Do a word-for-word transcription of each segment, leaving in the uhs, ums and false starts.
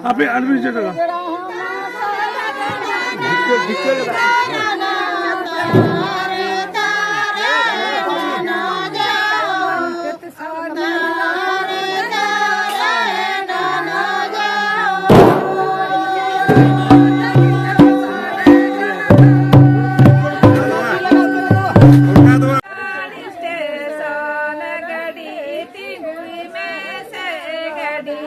ᱟᱯᱮ ᱟᱨ ᱢᱤᱫ ᱡᱟᱭᱜᱟ᱾ ᱥᱴᱮᱥᱚᱱ ᱜᱟᱹᱰᱤ ᱛᱤᱸᱜᱩᱭ ᱢᱮᱥᱮ ᱜᱟᱹᱰᱤ,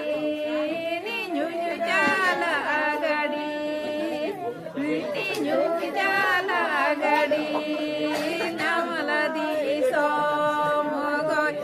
ᱤᱧᱤᱧ ᱪᱟᱞᱟᱜᱼᱟ ᱜᱟᱹᱰᱤ, ᱤᱧᱤᱧ ᱪᱟᱞᱟᱜᱼᱟ ᱜᱟᱹᱰᱤ, ᱱᱟᱢᱟᱞ ᱫᱤᱥᱚᱢ ᱠᱷᱚᱱ᱾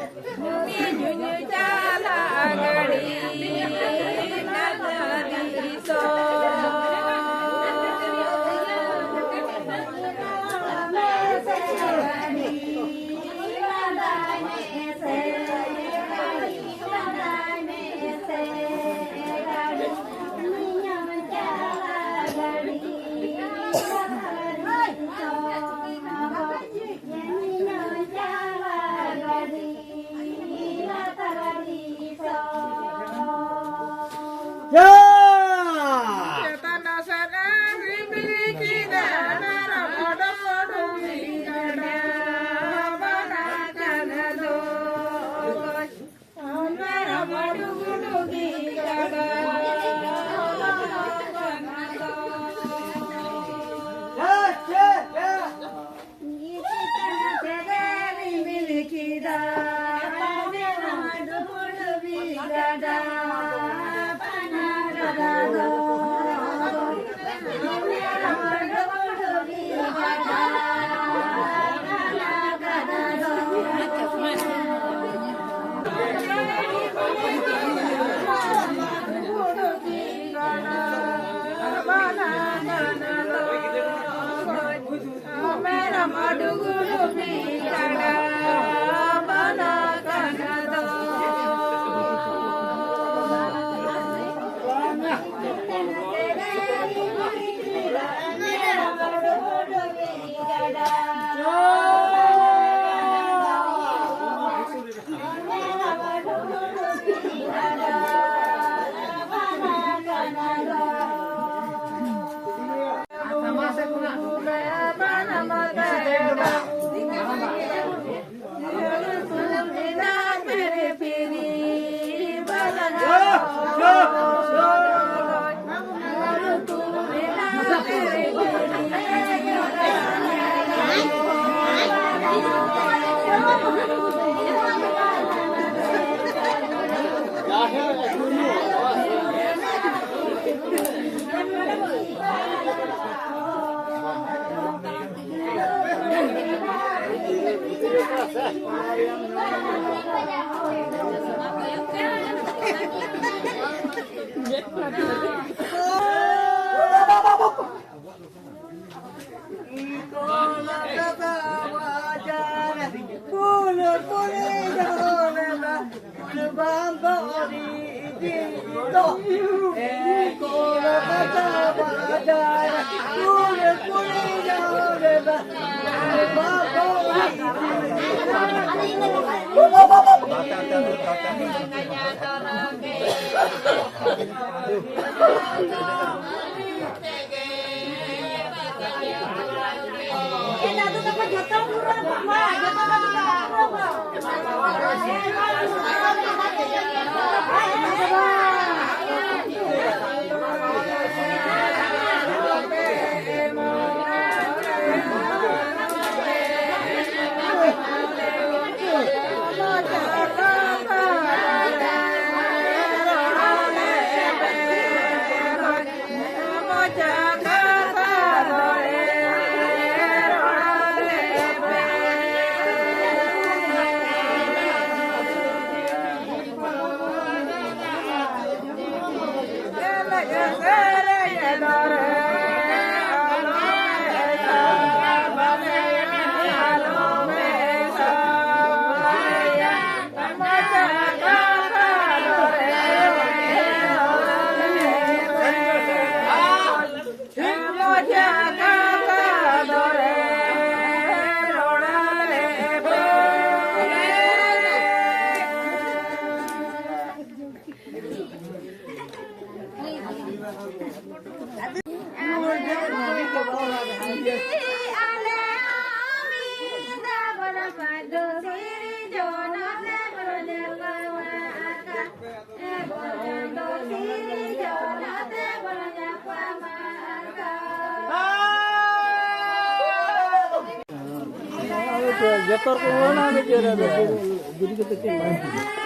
ᱡᱚᱛᱚ ᱨᱚᱠᱚᱢ ᱚᱱᱟ ᱜᱮ ᱡᱮ ᱨᱮ ᱫᱚ ᱡᱩᱫᱤ ᱠᱟᱛᱮ ᱪᱮᱫ ᱵᱟᱝ ᱦᱩᱭᱩᱜᱼᱟ᱾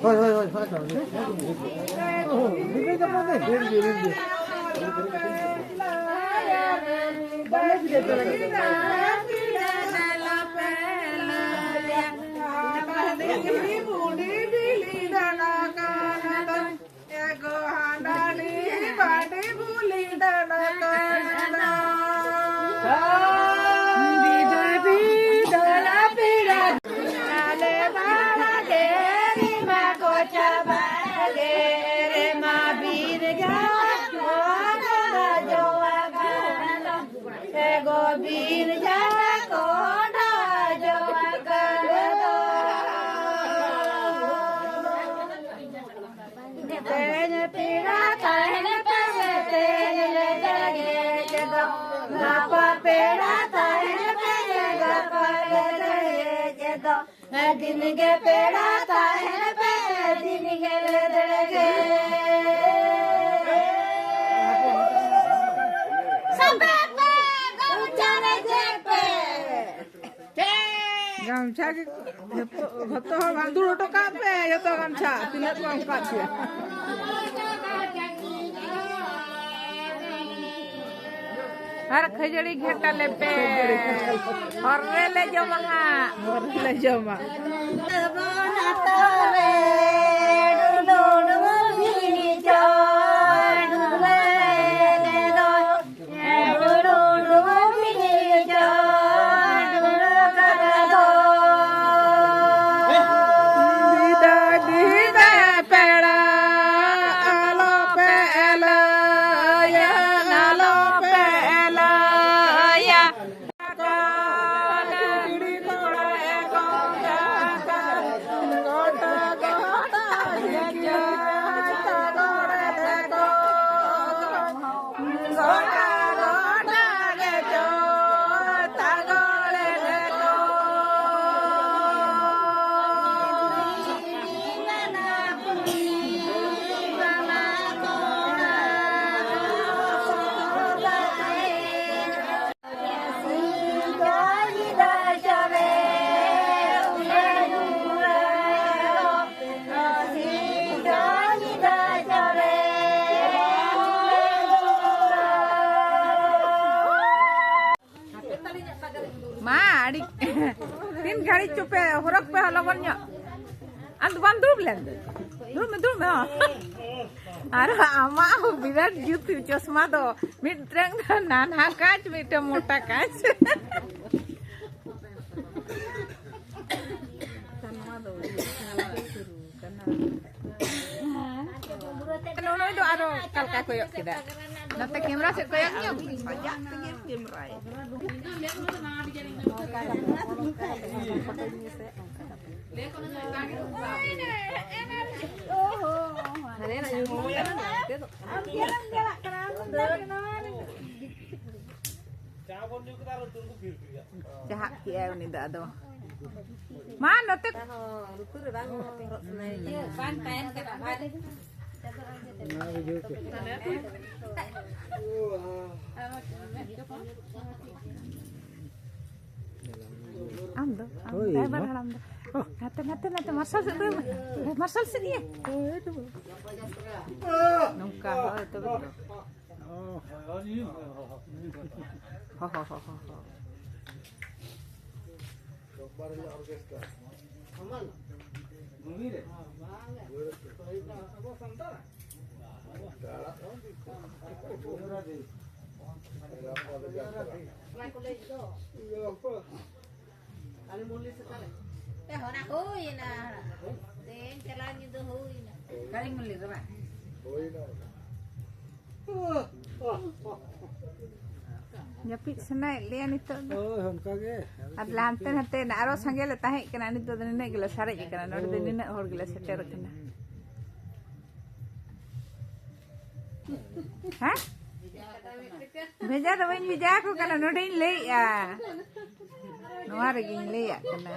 ᱦᱳᱭ, ᱦᱳᱭ, ᱦᱳᱭ, ᱦᱳᱭ᱾ ᱜᱳᱵᱤᱱ ᱡᱟᱦᱟᱸ ᱠᱚ ᱰᱷᱟᱡᱚ ᱟᱠᱟᱫ ᱫᱚ᱾ ᱛᱮᱦᱮᱧ ᱯᱮᱲᱟ ᱛᱟᱦᱮᱱ ᱯᱮ, ᱛᱮᱦᱮᱧ ᱞᱮ ᱡᱟᱜᱮᱡ ᱫᱚ᱾ ᱜᱟᱯᱟ ᱯᱮᱲᱟ ᱛᱟᱦᱮᱱ ᱯᱮ, ᱜᱟᱯᱟ ᱞᱮ ᱡᱟᱜᱮᱡ ᱫᱚ᱾ ᱫᱤᱱ ᱜᱮ ᱯᱮᱲᱟ ᱛᱟᱦᱮᱱ ᱯᱮ, ᱫᱤᱱ ᱜᱮ ᱞᱮ ᱫᱟᱲᱮᱜᱮ᱾ ᱥᱟᱵᱮ ᱯᱮ, ᱜᱟᱢᱪᱷᱟ ᱨᱮ ᱡᱮ ᱯᱮ᱾ ᱜᱟᱢᱪᱷᱟ ᱜᱮ ᱡᱷᱚᱛᱚ, ᱡᱷᱚᱛᱚ ᱦᱚᱲ ᱵᱟᱝ ᱫᱩᱲᱩᱵ ᱦᱚᱴᱚ ᱠᱟᱜ ᱯᱮ, ᱡᱷᱚᱛᱚ ᱜᱟᱢᱪᱷᱟ ᱛᱤᱱᱟᱹᱜ ᱠᱚ ᱮᱢ ᱠᱟᱜ ᱯᱮᱭᱟ᱾ ᱟᱨ ᱠᱷᱟᱹᱡᱟᱹᱲᱤ ᱜᱷᱮᱴ ᱟᱞᱮ ᱯᱮ᱾ ᱦᱚᱨ ᱨᱮᱞᱮ ᱡᱚᱢᱟ ᱦᱟᱸᱜ᱾ ᱦᱚᱨ ᱨᱮᱞᱮ ᱡᱚᱢᱟ᱾ ᱵᱤᱫᱟᱹᱭ, ᱵᱤᱫᱟᱹᱭ ᱯᱮᱲᱟ, ᱟᱞᱚ ᱯᱮ ᱞᱟᱹᱭᱟ, ᱟᱞᱚ ᱯᱮ ᱞᱟᱹᱭᱟ᱾ ᱟᱹᱰᱤ ᱛᱤᱱ ᱜᱷᱟᱹᱲᱤᱡ ᱪᱚᱯᱮ ᱦᱚᱨᱚᱜ ᱯᱮ ᱞᱚᱜᱚᱱ ᱧᱚᱜ᱾ ᱟᱢ ᱫᱚ ᱵᱟᱢ ᱫᱩᱲᱩᱵ ᱞᱮᱱ ᱫᱚ? ᱫᱩᱲᱩᱵ ᱢᱮ, ᱫᱩᱲᱩᱵ ᱢᱮ, ᱦᱚᱸ᱾ ᱟᱨ ᱟᱢᱟᱜ ᱦᱚᱸ ᱵᱤᱨᱟᱴ ᱡᱩᱛ ᱪᱚᱥᱢᱟ ᱫᱚ, ᱢᱤᱫᱴᱟᱝ ᱫᱚ ᱱᱟᱱᱦᱟ ᱠᱟᱸᱪ, ᱢᱤᱫᱴᱟᱝ ᱢᱚᱴᱟ ᱠᱟᱸᱪ᱾ ᱱᱩᱭ ᱫᱚ ᱟᱨᱚ ᱚᱠᱟ ᱞᱮᱠᱟ ᱠᱚᱭᱚᱜ ᱠᱮᱫᱟ, ᱱᱚᱛᱮ ᱠᱮᱢᱨᱟ ᱥᱮᱫ ᱠᱚᱭᱚᱜ ᱧᱚᱜ᱾ ᱟᱡᱟᱜ ᱛᱮᱜᱮ ᱠᱮᱢᱨᱟᱭ᱾ ᱪᱟᱦᱟᱜ ᱠᱮᱜᱼᱟᱭ ᱩᱱᱤ ᱫᱚ ᱟᱫᱚ᱾ ᱢᱟ ᱱᱚᱛᱮ᱾ ᱞᱩᱛᱩᱨ ᱨᱮ ᱵᱟᱝ ᱦᱚᱨᱚᱜ ᱥᱟᱱᱟᱭᱮ ᱠᱟᱱᱟ᱾ ᱵᱟᱝ ᱛᱟᱦᱮᱱ ᱠᱟᱱᱟ, ᱵᱟᱝ᱾ ᱟᱢ ᱫᱚ, ᱟᱢ ᱦᱳᱭ, ᱰᱨᱟᱭᱵᱷᱟᱨ ᱢᱟ᱾ ᱦᱟᱲᱟᱢ ᱫᱚ᱾ ᱦᱚᱸ᱾ ᱱᱟᱛᱮ, ᱱᱟᱛᱮ, ᱱᱟᱛᱮ, ᱢᱟᱨᱥᱟᱞ ᱥᱮᱫ ᱫᱚ, ᱢᱟᱨᱥᱟᱞ ᱥᱮᱫ ᱤᱭᱟᱹ᱾ ᱱᱚᱝᱠᱟ, ᱦᱳᱭ, ᱛᱚᱵᱮ ᱫᱚ᱾ ᱚ᱾ ᱦᱚ, ᱦᱚ, ᱦᱚ, ᱦᱚ, ᱦᱚ᱾ ᱮ, ᱚᱱᱟ ᱦᱩᱭᱱᱟ᱾ ᱛᱮᱦᱮᱧ ᱪᱟᱞᱟᱣ ᱧᱤᱫᱟᱹ ᱦᱩᱭᱱᱟ᱾ ᱠᱟᱞᱤ ᱢᱚᱱᱫᱤᱨ ᱨᱮ ᱵᱟᱝ? ᱡᱟᱹᱯᱤᱫ ᱥᱟᱱᱟᱭᱮᱫ ᱞᱮᱭᱟ ᱱᱤᱛᱚᱜ ᱫᱚ᱾ ᱦᱳᱭ, ᱚᱱᱠᱟ ᱜᱮ᱾ ᱟᱨ ᱞᱮ ᱦᱟᱱᱛᱮ ᱱᱟᱛᱮ ᱮᱱᱟ, ᱟᱨᱚ ᱥᱟᱸᱜᱮ ᱞᱮ ᱛᱟᱦᱮᱸ ᱠᱟᱱᱟ, ᱱᱤᱛᱚᱜ ᱫᱚ ᱱᱤᱱᱟᱹᱜ ᱜᱮᱞᱮ ᱥᱟᱨᱮᱡ ᱟᱠᱟᱱᱟ, ᱱᱚᱰᱮ ᱫᱚ ᱦᱳᱭ᱾ ᱱᱤᱱᱟᱹᱜ ᱦᱚᱲ ᱜᱮᱞᱮ ᱥᱮᱴᱮᱨ ᱟᱠᱟᱱᱟ᱾ ᱦᱮᱸ? ᱵᱷᱮᱡᱟ ᱫᱚ ᱵᱟᱹᱧ ᱵᱷᱮᱡᱟ ᱟᱠᱚ ᱠᱟᱱᱟ, ᱱᱚᱰᱮᱧ ᱞᱟᱹᱭᱮᱜᱼᱟ᱾ ᱱᱚᱣᱟ ᱨᱮᱜᱮᱧ ᱞᱟᱹᱭᱟᱜ ᱠᱟᱱᱟ᱾